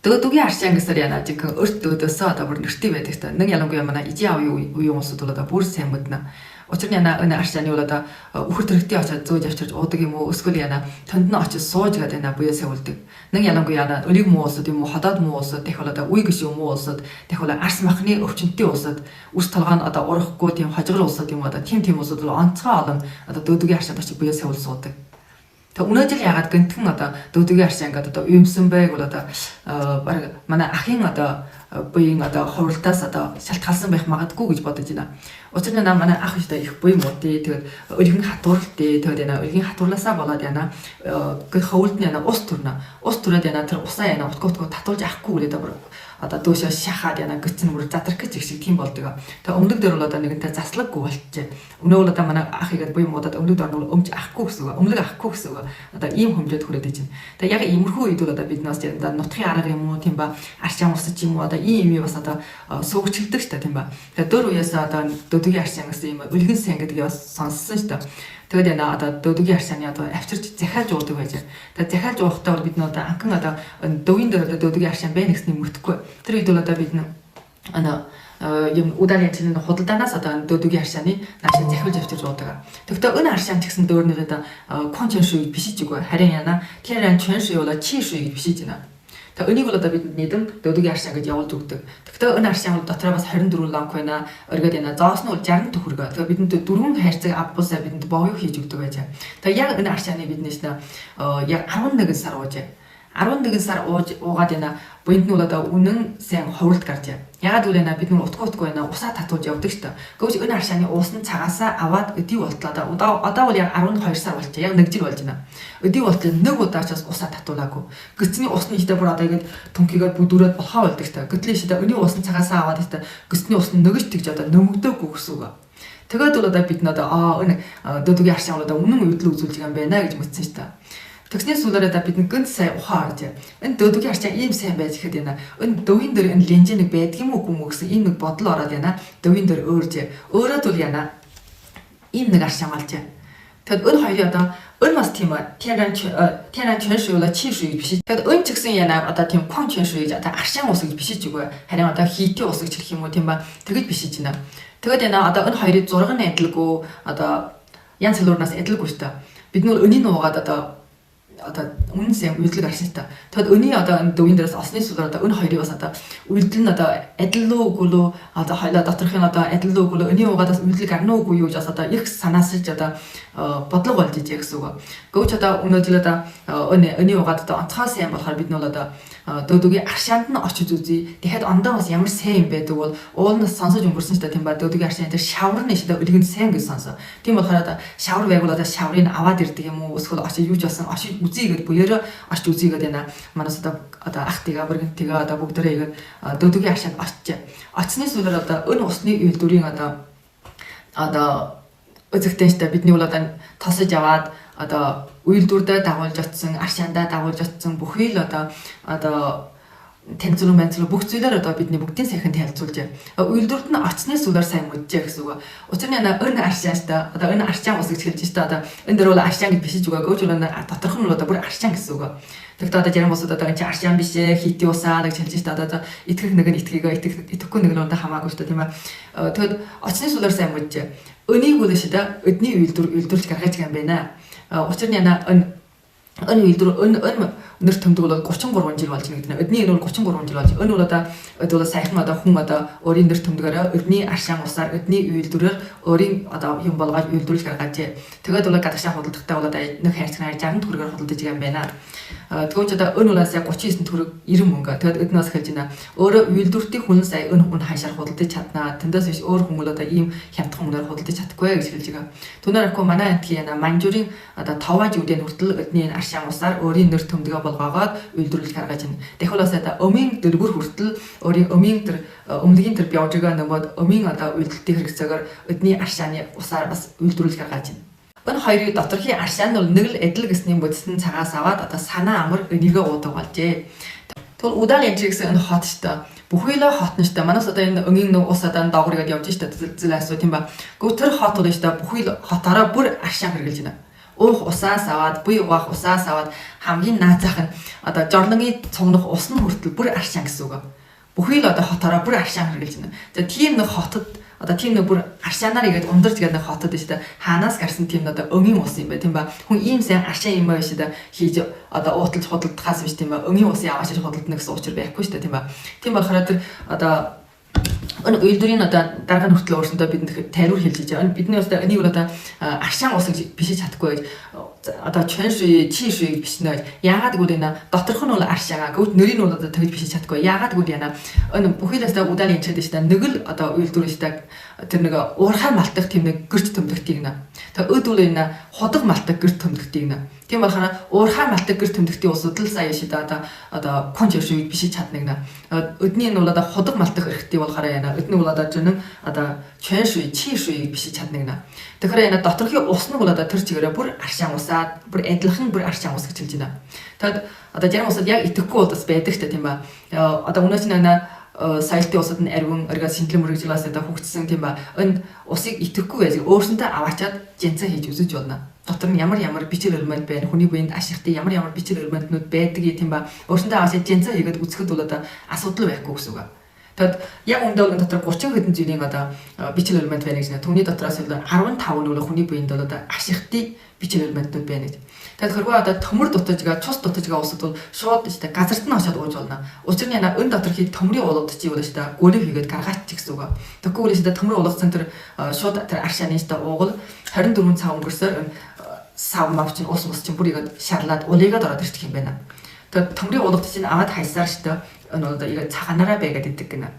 Дөөдүгийн аршаан гэсээр яна жинхэнэ өрт дөөдөөсөө одоо бүр нэртэй байдаг та. Нэг ялангуяа манай ижийн авын үеийн улсууд бол одоо бүр сайн мэднэ. Учир нь яна энэ аршааны бол одоо үхэр төрөгтийн очиод зөөж авчирч уудаг юм уу? Эсвэл яна тонд нь очиж сууж гэдэг яна буяа савилдаг. Нэг ялангуяа яна өлийг муу улсууд юм уу, ходоод муу улсууд дахь бол одоо үе гişүү муу улсууд дахь бол арс махны өвчнөтийн улсууд үс толгой нь одоо урахгүй тийм хожгор улсууд юм одоо тийм тийм улсууд бол онцгой олон одоо дөөдүгийн аршаанд очиж буяа савил суудаг. Тэг өнөө жил ягаад гэнтхэн одоо дөөдүгийн аршаан ингээд одоо уймсан байг бол одоо баг манай ахын одоо буян одоо хувиралтаас одоо шалтгаалсан байх магадгүй гэж бодож байна. Учир нь манай ах ихтэй их буян муутай, тэгээд өлгөн хатууралтай, тэгээд яна өлгийн хатуурласаа болоод яна хөвөлд нь яна ус төрнө. Ус төрөөд яна тэр усаа яна утга утга татуулж авахгүй гэдэг бүр одоо дөөшөө шахаад яна гүцэн бүр задрах гэж их шиг тийм болдог. Тэгээ өмнөг дээр бол одоо нэгэнтэй заслаггүй болчихжээ. Өмнө бол одоо манай ах игээд буян муудад өмнөг дээр бол өмч авахгүй гэсэн үг. Өмнөг авахгүй гэсэн үг. Одоо ийм хөмжөд хүрээд иж байна. Тэгээ яг иймэрхүү үед бол одоо бид нас одоо нутгийн арга юм уу тийм ба арчаан усч юм уу одоо ийм юм бас одоо суугчлдаг шүү дээ тийм ба. Тэгээ дөр үеэс одоо дөдөгийн арчаан гэсэн юм өлгөн сэн гэдгийг бас сонссон шүү дээ. Тэгээд яна одоо дөөдөгийн аршааны одоо авчирч захиалж уудаг байж. Тэгээд захиалж уухтаа бол бид нь одоо анхан одоо дөвийн дээр одоо дөөдөгийн аршаан байна гэснийг мэдэхгүй. Тэр үед бол одоо бид нь ана юм удааны чинь худалдаанаас одоо дөөдөгийн аршааны наашаа захиалж авчирч уудаг. Тэгвэл энэ аршаан ч гэсэн дөөрнөр одоо кончен шүй гэж бишиж үгүй. Харин яна тэрэн чэн шүй бол чи шүй гэж бишиж байна. Тэгээ энийг бол одоо бидэнд нийдэм дөөдөгийн аршаан гэж явуулж өгдөг. Тэгвэл энэ аршаан бол дотроо бас 24 лонг байна. Өргөд байна. Зоос нь бол 60 төгрөгөө. Тэгээ бидэнд дөрвөн хайрцаг авбусаа бидэнд боёо хийж өгдөг байж. Тэгээ яг энэ аршааны биднээс нэ яг 11 сар уужээ. 11 сар ууж уугаад яна буянд нь бол одоо үнэн сайн хувралт гарч яа. Ягаад гэвэл яна бид нар утгүй утгүй яна усаа татуулж явдаг шүү дээ. Гэвч энэ аршааны уус нь цагаасаа аваад өдий болтлоо одоо одоо бол яг 12 сар болчих. Яг нэг жил болж байна. Өдий болтлоо нэг удаа ч бас усаа татуулаагүй. Гисний ус нь ихтэй бүр одоо ингэж түнхийгээд бүдүүрээд болохоо болдог шүү дээ. Гэтэл шидэ өний ус нь цагаасаа аваад ихтэй гисний ус нь нөгөж тэгж одоо нөмөгдөөгүй гэсэн үг. Тэгээд бол одоо бид нь одоо аа энэ дөдөгийн аршаан бол одоо үнэн үйлдэл үзүүлж байгаа юм байна гэж мэдсэн шүү дээ. Тэгсний сүүлээрээ да бид гэнт сая ухаан орж. Энэ дөөдөгийн арчаа ийм сайн байж ихэд байна. Энэ дөвийн дээр энэ линжээ нэг байдаг юм уу үгүй юм уу гэсэн ийм нэг бодол ороод байна. Дөвийн дээр өөрж. Өөрөөд бол яна ийм нэг арчаа малжээ. Тэгэд энэ хоёрын одоо энэ бас тийм 天然 天然泉水бол 汽水 гэж биш. Тэгэд энэ ч гэсэн яна одоо тийм 矿泉水 гэж одоо аршаан ус гэж биш ч үгүй. Харин одоо хийтийн ус гэж хэлэх юм уу тийм ба тэгэж биш ч байна. Тэгэд яна одоо энэ хоёрын зураг нь адилгүй одоо янз хэлүүрнаас адилгүй шүү дээ. Бид нүр өнийг нуугаад одоо одоо үнэн сайн үйлдэл гарсан та. Тэгэд өний одоо энэ дөвийн дээрээс осны сүлээр одоо өн хоёрыг бас одоо үйлдэл нь одоо адил уу үгүй лүү одоо хоёлаа доторх нь одоо адил уу үгүй лүү өний угаад бас үйлдэл гарна уу үгүй юу гэж бас одоо их санаасаж одоо бодлого болж ижээ гэсэн үг. Гөвч одоо өнөө жил одоо өний угаад одоо онцгой сайн болохоор бид нь бол одоо дөөдөгийн аршаанд нь очиж үзье. Тэгэхэд ондоо бас ямар сайн юм байдаг бол уулнаас сонсож өнгөрсөн ч та тийм ба дөөдөгийн аршаан дээр шавар нь шидэ өлгөнд сайн гэж сонсоо. Тийм болохоор одоо шавар байгуул одоо шаврыг аваад ирдэг юм уу эсвэл очиж юу ч болсон очиж үзье гэд буяараа очиж үзье гэд байна. Манаас одоо одоо ах тига бүргэн тига одоо бүгдээрээ игээд дөөдөгийн аршаанд очиж. Очсны сүүлээр одоо өн усны үйлдвэрийн одоо одоо үзэгтэн штэ бидний бол одоо тосож аваад одоо үйлдвэрдээ дагуулж очсон, аршаандаа дагуулж очсон бүхий л одоо одоо танилцуулан манцлуу бүх зүйлээр одоо бидний бүгдийн сайхан танилцуулж. Үйлдвэрт нь очсны сүүлээр сайн мэджээ гэсэн үг. Учир нь өн аршаан штэ одоо энэ арчаан ус гэж хэлж штэ одоо энэ дээр бол арчаан гэж бишиж үгүй. Гөөч бол доторх нь бол одоо бүр арчаан гэсэн үг. Тэгвэл одоо жаран бусад одоо энэ чи арчаан биш ээ, хити усаа гэж хэлж штэ одоо итгэх нэг нь итгэгээ итгэхгүй нэг нь одоо хамаагүй штэ тийм ээ. Тэгэд очсны сүүлээр сайн мэджээ. Өнийг бол шидэ өдний үйлдвэр үйлдвэрлэж гаргаж байгаа юм байна. Учир нь яна өн өн үйлдвэр өн өн нэр төмдөг бол 33 жил болж байна гэдэг нь. Өдний энэ бол 33 жил болж. Өн бол одоо өд бол саяхан одоо хүн одоо өөрийн нэр төмдгөөрөө өдний аршаан усаар өдний үйлдвэрээр өөрийн одоо юм болгож үйлдвэрлэж гаргаажээ. Тэгээд бол гадагшаа худалдахтаа бол одоо нэг хайрцагнаар 60 төгрөгөөр худалдаж байгаа юм байна. Тэгвэл одоо өн бол сая 39 төгрөг 90 мөнгө. Тэгээд өднөөс хэлж байна. Өөрөө үйлдвэртийн хүн сая өн хүн ханшаар худалдаж чаднаа. Тэндээс биш өөр хүн бол одоо ийм хямдхан үнээр худалдаж чадахгүй гэж хэлж байгаа. Түүнээр ахгүй манай антгийн яна манжурын одоо тавааж үдэн хүртэл өдний энэ аршаан усаар өөрийн нэр төмдгөө болгоогоод үйлдвэрлэж гаргаж байна. Дахиад бас одоо өмийн дөргөр хүртэл өөрийн өмийн тэр өмлөгийн тэр биожигаа нөмөд өмийн одоо үйлдэлтийн хэрэгцээгээр өдний аршааны усаар бас үйлдвэрлэж гаргаж байна. Энэ хоёрын доторхын аршаан бол нэг л адил гэсний бодсон цагаас аваад одоо санаа амар энийгээ уудаг болжээ. Тэгвэл удаан янж гэсэн энэ хот штэ. Бүхий л хот нь штэ. Манаас одоо энэ өнгийн нэг ус одоо доогоор игээд явж штэ. Зэл асуу тийм ба. Гү тэр хот бол штэ бүхий л хотоороо бүр аршаан хэрглэж байна. Уух усаас аваад, буй угаах усаас аваад хамгийн наацаах нь одоо жорлонгийн цугнах ус нь хүртэл бүр аршаан гэсэн үг. Бүхий л одоо хотоороо бүр аршаан хэрглэж байна. За тийм нэг хотод одоо тийм нэг бүр аршаанаар игээд ундарч гэдэг нэг хотод шүү дээ. Хаанаас гарсан тийм одоо өнгийн ус юм бэ, тийм ба. Хүн ийм сайн аршаан юм ба шүү дээ. Хийж одоо ууталж худалдахаас биш, тийм ба. Өнгийн усын аваашиж худалдана гэсэн учир байхгүй шүү дээ, тийм ба. Тийм болохоор тэр одоо энэ уйлдрын одоо дарга нүртэл өөрсөндөө бидэнд тариур хэлж байгаа. Энэ бидний одоо энийг бол одоо аршаан ус гэж бишиж чадахгүй гэж одоо 泉水 氣水 гэж бичнэ гэж. Яагаад гэвэл энэ доторх нь бол аршаан, гэвч нэрийг нь бол одоо тэгж бишиж чадахгүй. Яагаад гэвэл яна энэ бүхий л өстой удааны энэ шүү дээ. Нэг л одоо уйлдүр шүү дээ. Тэр нэг уурхай малтах тийм нэг гэрч төмдөгтийг нэ. Тэр өд үл энэ худаг малтах гэрч төмдөгтийг нэ. Тийм болохоор уурхай малтаг гэр төмдөгтийн усуд л сая шид одоо 礦泉水 гэж бишиж чаднаг нэ. Өдний нь бол одоо худаг малтах эрхтий болохоор яна. Өдний бол одоо жинэн одоо 泉水 氣水 гэж бишиж чаднаг нэ. Тэгэхээр яна доторхын ус нь бол одоо тэр чигээрээ бүр аршаан усаа бүр адилхан бүр аршаан ус гэж хэлж байна. Тэгэд одоо зарим усад яг итгэхгүй бол бас байдаг ч тийм ба. Одоо өнөөч нь соёлтын усад нь ариун оргиод шинжлэн мөрөгжлөөс одоо хөгжсөн, тийм ба. Энэ усыг итгэхгүй байж өөрсөндөө аваачаад жинцэн хийж үзэж болно. Дотор нь ямар ямар бичил элемент байна, хүний биед ашигтай ямар ямар бичил элементнүүд байдаг тийм ба. Өөрсөндөө аваачаад жинцэн хийгээд үзэхэд бол одоо асуудал байхгүй гэсэн үг. Тэгэд яг үндэ бол дотор 30 хэдэн зүйлийн одоо бичил элемент байна гэж нэ. Түүний дотроос л 15 нь бол хүний биед бол одоо ашигтай бичил элементнүүд байна гэж. Тэгэхээр хэрвээ одоо төмөр дутажгаа, цус дутажгаа усад бол шууд шүү дээ газарт нь очиад ууж болно. Учир нь яна өн дотор хий төмрийн уулууд чи юу шүү дээ гөлөг хийгээд гаргаач гэсэн үг. Тэгэхгүй л шүү дээ төмөр уулгацсан тэр шууд тэр аршааны шүү дээ уугал 24 цаг өнгөрсөөр сав мав чинь ус мус чинь бүр игээд шарлаад улыгаад ороод ирчих юм байна. Тэгээд төмрийн уулгад чинь аваад хайсаар шүү дээ энэ одоо игээд цагаанаараа байгаад идэг гинэ.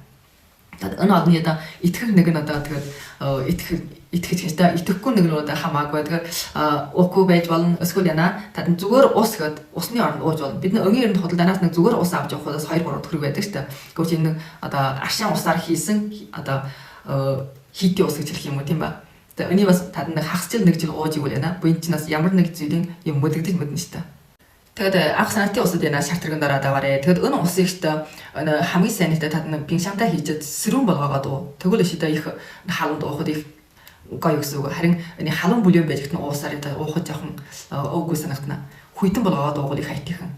Тэгээд энэ одны одоо итгэх нэг нь одоо тэгээд итгэх итгэж гэж та итгэхгүй нэг нь одоо хамаагүй. Тэгэхээр уухгүй байж болно. Эсвэл яна тад зүгээр ус гэд усны оронд ууж болно. Бид нар өнгийн эрэнд худалдаанаас нэг зүгээр ус авч явах бас 2 3 төгрөг байдаг шүү дээ. Гэвч энэ одоо аршаан усаар хийсэн одоо хийтийн ус гэж хэлэх юм уу, тийм ба. Тэгээ өний бас тад нэг хагас жил нэг жил ууж ивэл яна. Буян чинь бас ямар нэг зүйлийн юм мөдөгдөж мөднө шүү дээ. Тэгээд анх санаатын усад яна шар тэргэн дараад аваарэ. Тэгээд энэ усыг шүү дээ хамгийн сайн нэтэ тад нэг биншамтай хийчихэд сэрүүн болгоогоод уу. Тэгвэл шүү дээ их халуунд уухад их гоё гэсэн үг. Харин энэ халуун бүлээн байж гэн уусаар энэ уухад жоохон өвгүй санагдана. Хүйтэн болгоод уугал их хайтихан.